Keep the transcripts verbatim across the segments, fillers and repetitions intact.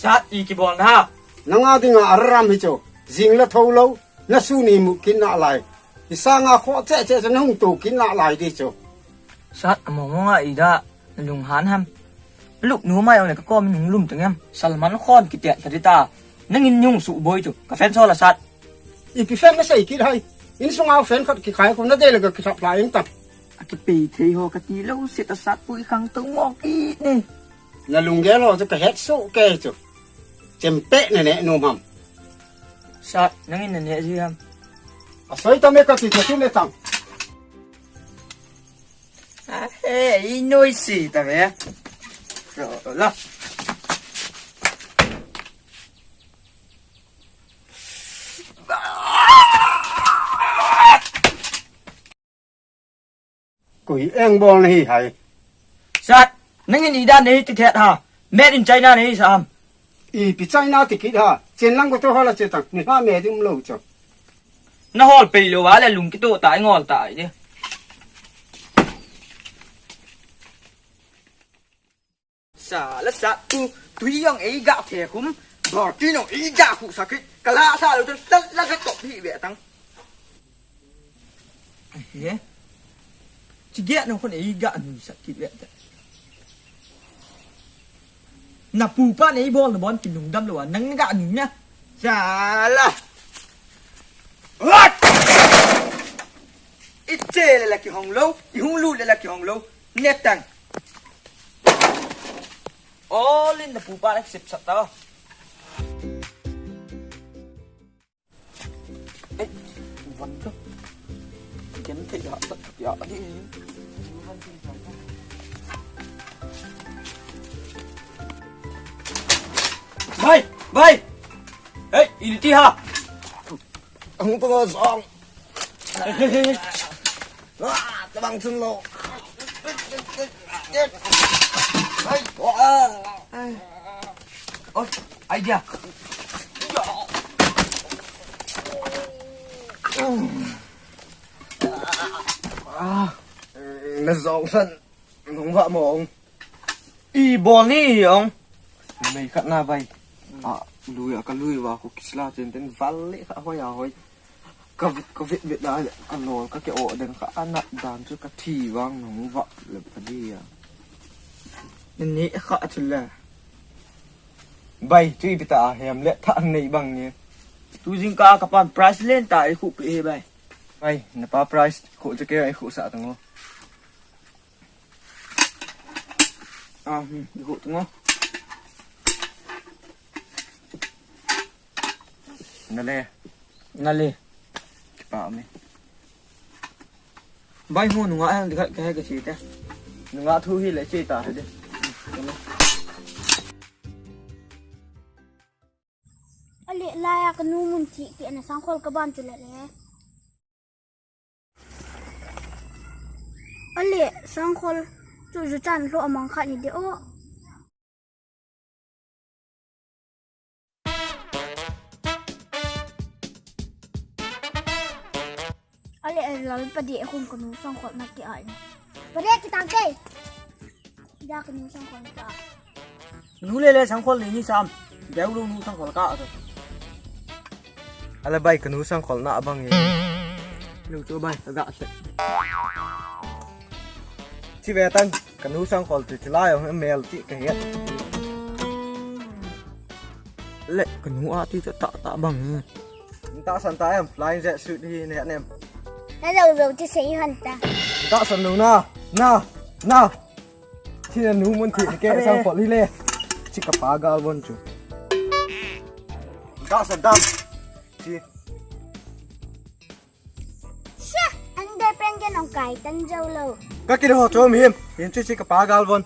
Sat, i kibol na. Nanga dinga araram hi chu. Jing la tho lo. Na su ni mu kin na lai. I sanga kho che che chu na hung tu kin na lai di chu. Sat, among mong a i da. Na lunghan ham. Luk nu mai ong le ka kom in hung lum tang em. Salman Khan kitiat ka di ta. Nangin nung su boi chu. Ka fan so la sat. Ipi fan na sei kit hai. Insunga fan khat kikhai ko na de le ka kisap la ing ta. A kipe thei ho ka ti lo se ta sat pu i khang to ngok i ne. Na lunggel ho chu ka het su ke chu. Chempe ne ne nu mam. Sat nangin na ne ji ham. A soi ta me ka ti ka tu ne tang. A he, i noi si ta me. Ro la. Koi eng bol na hi hai. Sat, nangin i dan nei ti thet ha. Made in China nei sa ham. Ipi China ti kit ha. Chen lang ko to ha la che tang. Ni ha me dum lo cho. Na hol pei lo wa le lung ki to ta i ngol ta i de. Sa la sa u, tui jong ei ga the khum, bor tui jong ei ga khu sa kit, ka la sa lo chun sat la ka top hi ve tang. He? Chi ge no khun ei ga nu sa kit ve ta. Na pu pa nei bol na bon kin lung dam lo wa, nang ga nu na. Sa la. What? I che le la ki hong lo, i hung lu le la ki hong lo. Netang. All in the pupa like sip sat ta. Eh, one to. Again, take that, that, yeah, di. Bye, bye. Hey, ini ti ha. Ang pangasang. Hey, hey, hey. Ah, tabang sun lo. Ay, oh, idea. Ah, na zong san. Nung va mong. I bol ni ong. Nei khat na vai. A, lui a ka lui va ko kisla chen ten val le kha hoi a hoi. Ka vit, ka vit vit da ka lol ka ke o den ka anat dan chu ka thi vang nung va le pha di a. Ni kha chu le. Bai, chu ipi ta a hem le tha nei bang ni. Tu jing ka ka pan price len ta i khu pi he bai. Bai, na pa price khu chu ke i khu sa tang o. Ah, hmm, i khu tang o. Na le. Na le. Kipa me. Bai mu nunga ang dikhat ka he ka chi te. Nunga thu hi le chi ta he de. Ale, laiya ka nu mun thi, thi ana sangkhol ka ban chu le le. Ale, sangkhol chu ju chan lo amang khat ni de o. Ale, ale, lal pade khum ka nu sangkhol na ki ai. Pade ki tang ke. Ja ka nu sangkhol ka. Nu le le sangkhol ni ni sam. Deu lu nu sangkhol ka. Ale bai ka nu sangkhol na bang e. Lu chu bai ka ga se. Chi ve tang ka nu sangkhol chu chi lai ong mel chi ka het. Le ka nu a ti ta ta bang e. Tahsan ta em, flying jet suit hi ne nem. Na lo lo ti sei han ta. Tahsan lo na, na, na. Thi na nu mun thi ke sangkhol hi le. Chi ka pa gal von chu. Tahsan dam. Chi. Sha, ande pen ke nong kai tan jo lo. Ka ki ho chom him. Hin chi chi ka pa gal von.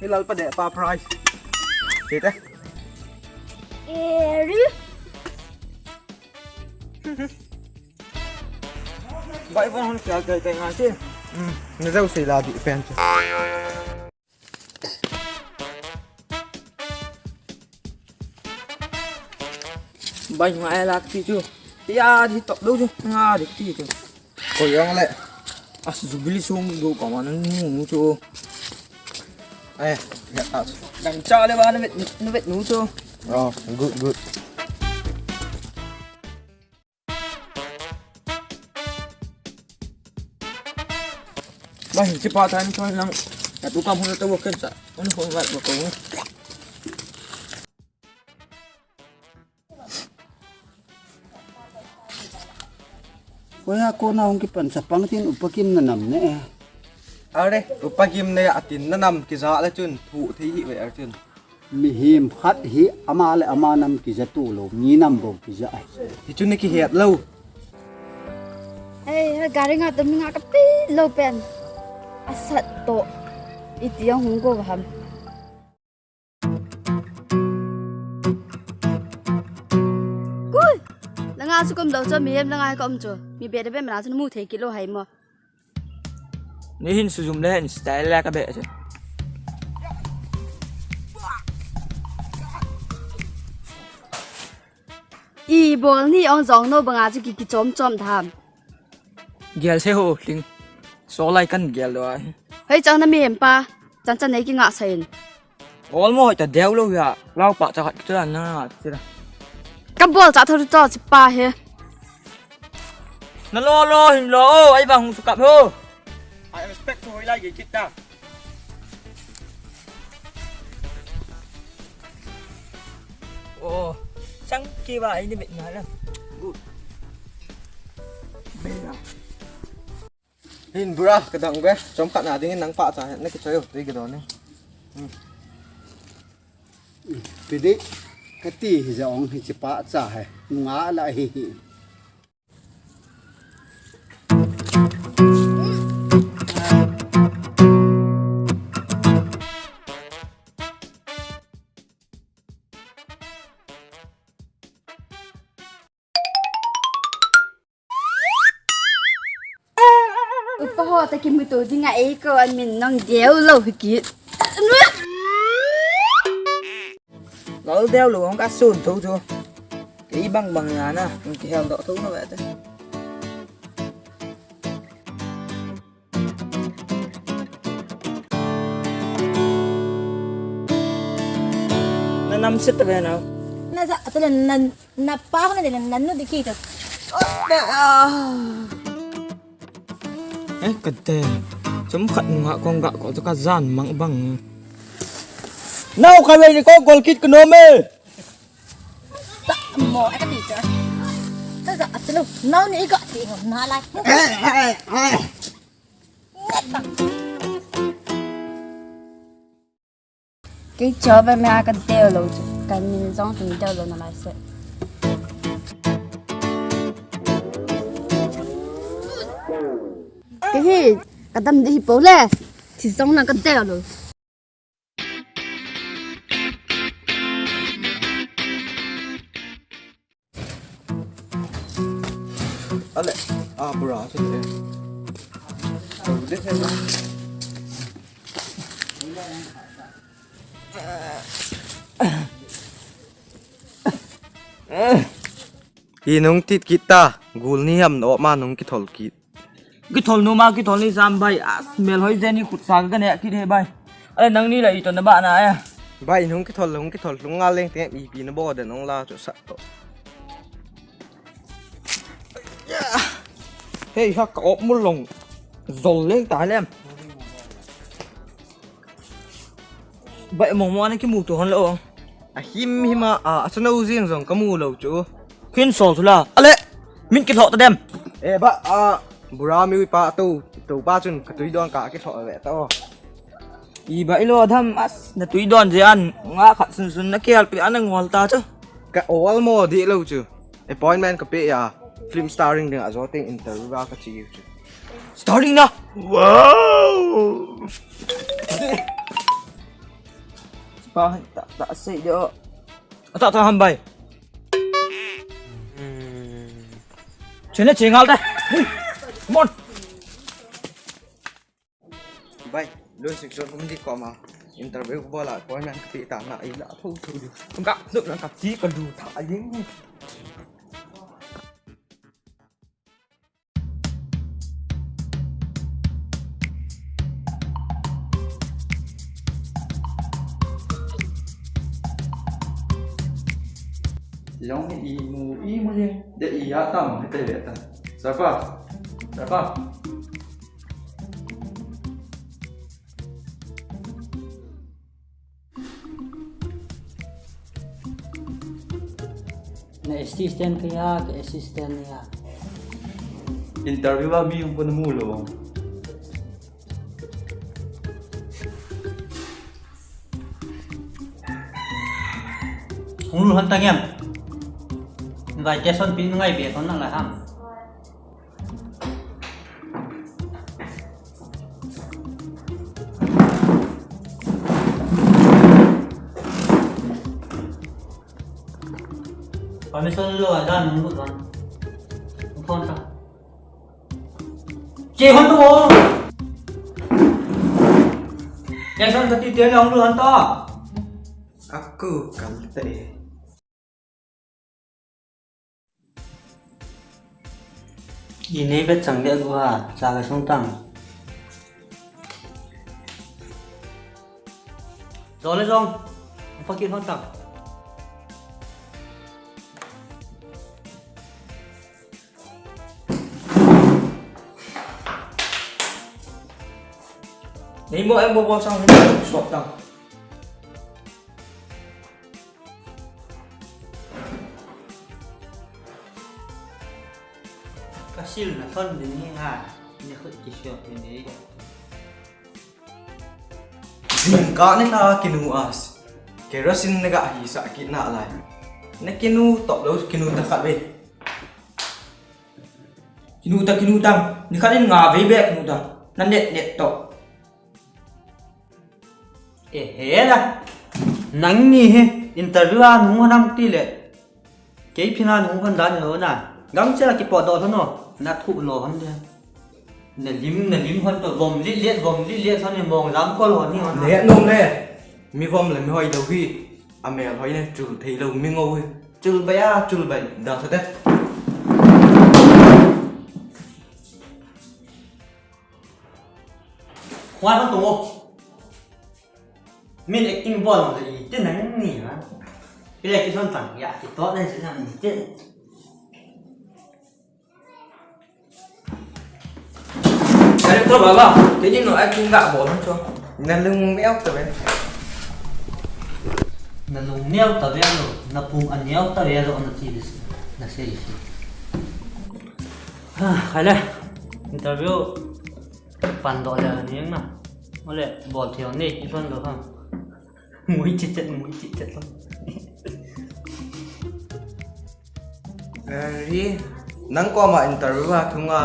Hi lal pa de pa price. Chi te. Eri. Bai von hon kya kai kai ngai chi. Hmm, na jau sei la di pen chi. Bai ngai lak chi chu. Ya, di top lou chu. Nga di ti chu. Ko yang le. As Jubilee song do ka ma nu nu chu. Eh, ya ta. Dang cha le ba na vet nu vet nu chu. Oh, good, good. Ba hin chi pa tan choi lang. Ya tu kam hun to work sa. Un hun va ko. Koya kona hung kipan chapang tin upa kim na nam ne. Are, upa kim ne atin na nam kija le chun thu thei hi ve ar chun. Mihem khat hi ama le ama nam kija tu lo, mi nam bo kija ai. Hi chun ne kihet lo. Ei, ha gari nga to mi nga ka pi lo pen. Asat to. Iti ang hung ko ham. Kul! Langa chu kom dau chu, mihem langa hi ka um chu. Mi be de be mana chu mu thei kilo hai mo. Ni hin sujum le hin style le ka be chu. I bol ni ong jong no banga chu ki ki chom chom tham. Gel se ho hling. So lai kan gel do ai. Hei chang na mihem pa. Chan chan nei ki nga sa in. Ol mo ta deu lo ya. Lau pa cha khat ki cha na ti ra. Ka bol cha tho to chi pa he. Na lo lo hin lo o ai bang hung su kap ho. I respect to hoi lai ye kit ta. Oh, sang ki ba ai ni bet na la. Good. Bela. Hin bura ka dang ve, chom khat na ding in nang pa cha na ki choi o, tui ka don ni. Hmm. Pidi, ka ti hi ja ong hi chi pa cha he, nga la hi hi. Upa ho ta kimuto dinga ei ko an min nong deu lo hi kit. Lol deu lo hong ka sun tho tho. Kei bang bang ya na, hong kihel doh tho na ve te. Na nam sit ve na. Na ja, atu le nan Na pa ko na de nan nu dikhi to. Eh, kate. Chom khat nunga kong ga ko to ka jan mang bang. Nau ka le ko gol kit ko no me. Sa mo a ka ti cha. Sa sa atlo. Nau ni ga ti na lai. Kei cho ba me a ka deu lo chu. Ka min jong tun deu lo na lai se. Kei hi ka dam de hi po le. Thi jong na ka deu lo. Ale, a bura chu te. Ko de se na. Hi nung tit kit ta, gul ni ham no ma nung kithol kit. Kithol nu ma, kithol ni jam bai. A smell hoi jeni khut sa ka ne kit he bai. Ale nang ni la i to na ba na e. Bai nung kithol, nung kithol, lung nga leng te ipi na bo de nong la chu sa to. Hei, ha ka op mu long. Zol leng ta lem. Bai mo mo na ki mu tu hon lo. A him him a, a, a chano jing jong ka mu lo chu. Khin sol chu la. Ale, min ki lhoh ta dem. E ba, a, bura mi pa to, to pa chun ka tui don ka ki lhoh ve ta o. I ba ilo dham as na tui don je an, nga khat sun sun na kial pi an ngol ta chu. Ka ol mo di lo chu. Appointment ka pe ya. Film starring ding a jo teng interview ba ka chi chu. Starring na. Wow. Pa ta ta sei de o. Ata ta ham bai. Chene chengal da. Come on. Bai, lun sik son kum di ko ma. Interview ko la ko nan pi ta na i la tho tho di. Kum ka, nuk nan ka ti ka lu tha a ying. Jong hi imu, imu jing. De iya tam, hete ve tam. Sapa. Sapa. Na assistant kaya, ka assistant ya. Interview a mi hung pun mu lo. Hung lut hon tang em. Invitation pi ngai be kon na la ham. Permission lo a dan hung lut hon. Hung phone ta. Che hon to. Che son ka ti te long lu hon to. Aku kal te. Ine ka chang de gu ha, cha ka sung tang. Zo le zong, pakit hon tang. Nei mo em bo bo sang ni suak tang. Ka sil na thon din hi ha, ni khut ki suak ni. Jingkah ni na kinu as. Kerosene na ga hi sa kit na lai. Na kinu top lo kinu ta khat ve. Kinu ta kinu tang. Ni khat in nga ve be kinu tang. Na net net top. E he la. Nang ni he interview a nung nang ti le. Kei phina nung hon dan lo na. Gam chela ki po do lo no. Na thu lo hon de. Na lim, na lim hon to vom li le, vom li le, sa ni mong lam ko lo ni hon. Le nom le. Mi vom le mi hoi lo hi. A mel hoi ne chul thei lo mi ngo hi. Chul bai a, chul bai. Da sa te. Hoi hon to. Min acting bol le i te nang ni ha. Ile ki son tang ya ki to le si nang ni te. Director baba, kei ni no acting ga bol hon cho. Na lung neo ta ve. Na lung neo ta ve lo, na pum a neo ta ve lo na ti dis. Na sei si. Ha, khai le. Interview. Pan do le ni na. Ole bol thei nei ki pan do ha. Ngui chi chet, ngui chi chet lo. Ri, nang ko ma interview ha thunga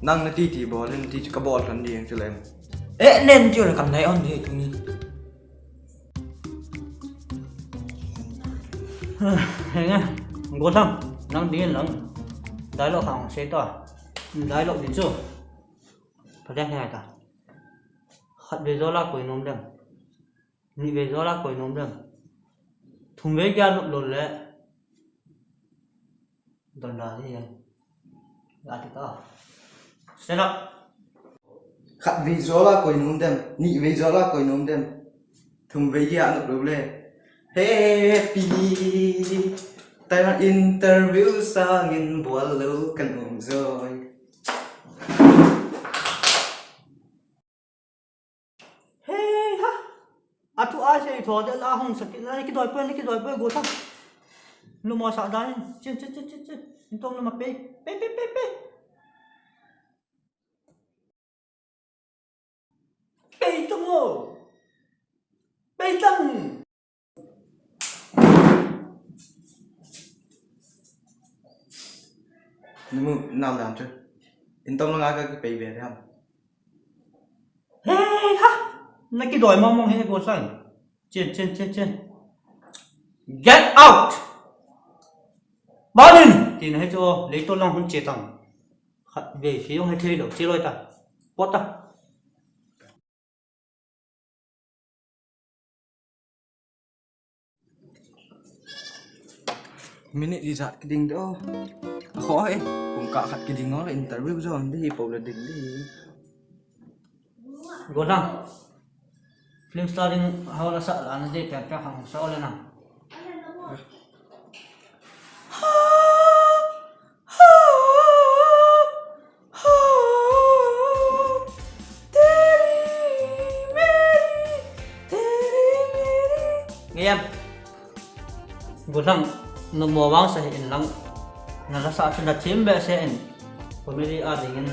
nang na ti ti bol, na ti ka bol than ding chu lem. Eh, nen chu le kan nai on di thungi. Henge, Gotham, nang ding lang. Dialogue hang sei to. Dialogue ding chu. Pha ding hai ta. Khat ve zo la koi nom dem. Ni ve zo la koi nom dem. Thum ve kya nop lo le. Don da ni ya. Ya ti ta. Stand up. Khat ve zo la koi nom dem. Ni ve zo la koi nom dem. Thum ve kya nop lo le. Happy. Ta interview sangin bol lo kan um zoi. Hei ha. Atu a sei tho de la hung sakit la ki doi poi, ki doi poi Gotham. Lu mo sa dai. Chin chin chin chin chin. Intom lu ma pe. Pe pe pe pe. Pe tong o. Pe tang. Ni mu nau dan chu. Intom langa ka kipei ve ham. Hei ha. Na kidoi mong mong he Gosan. Chen chen chen chen. Get out. Balin. Tin he chu leito lang hun che tang. Khat ve si jong he thei lo che loi ta. Pot ta. Minute ijat kiding de o. Kho e. Pung kah khat kiding o le interview jong di hi po le ding di. Golang. Film starring hao la sa la na de pen pen khang sa o le na. Gollhang, na mo vang sa hi in lang. Na la sa chu na thim be se in. Comedy a ding in.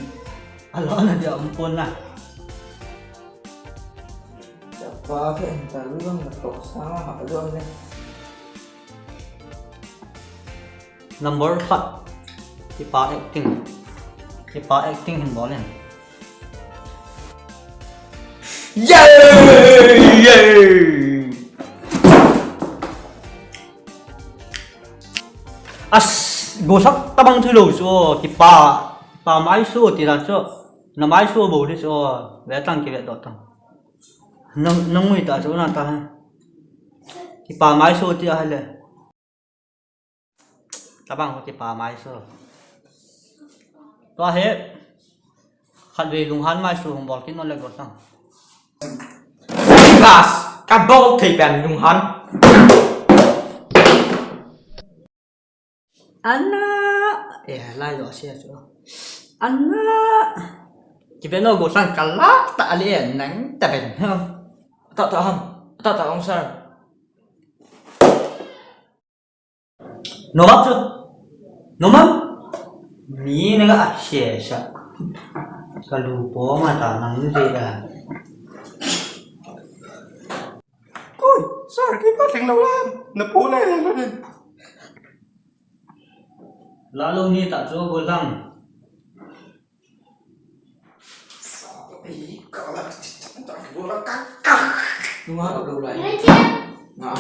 A lo na dia um pon na. Chapa ke in ta lu lang na to sa ha lu ang ne. Number khat. Kipa acting. Kipa acting hin bol in. Yay! Yay! As, gosak tabang thu lo chu, kipa, kipa mai su ti la chu, na mai su bo di chu, ve tang ki ve do tang. Nang, nang ngui ta chu na ta. Kipa mai su ti a le. Tabang ho kipa mai su. Tua hi. Khatvei lunghan mai su hung bol kin non le gollhang. Gas, ka bol thei pen lunghan. Ana, eh, lai lo sia chu. Ana. Kipe no gollhang ka la ta ale nang ta pen. Ta ta ham. Ta ta ong sar. Nomam chu. Nomam. Mi na ga a she sha. Ka lu po ma ta nang ni de da. Oi, sir, ki pa tling lo la. Na po le le lo din. La lo ni ta chu gollhang. Nunga lo lai. Nunga.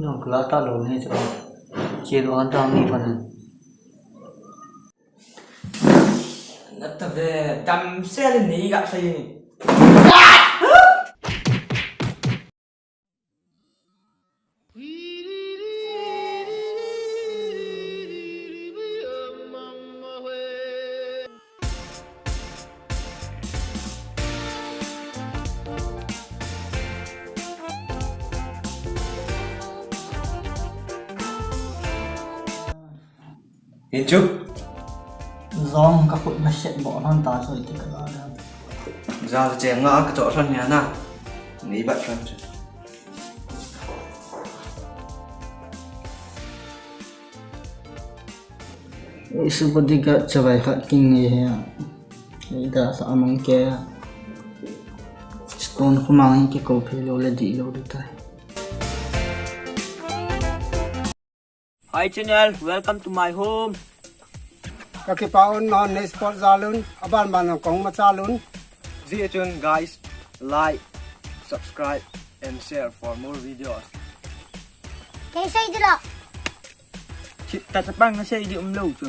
Nung kala ta lo ni chu. Che lo an tang ni pa na. Na ta ve dam se le ni ga sai ni. Hin chu. Jong ka khut na set bo lhon ta chu iti ka la da. Jal che nga ka cho lhon nia na. Ni bat lhon chu. Isu bodyguard chavai khat king nge he. Ida sa amang ke. Stone khumang ke ko phe lo le di lo di tai. Hi channel, welcome to my home. Ka kipa un non ne support jal un, aban ban kong ma chal un. Ji chun guys, like, subscribe and share for more videos. Kei sei di lo. Chi ta chapang na sei di um lo chu.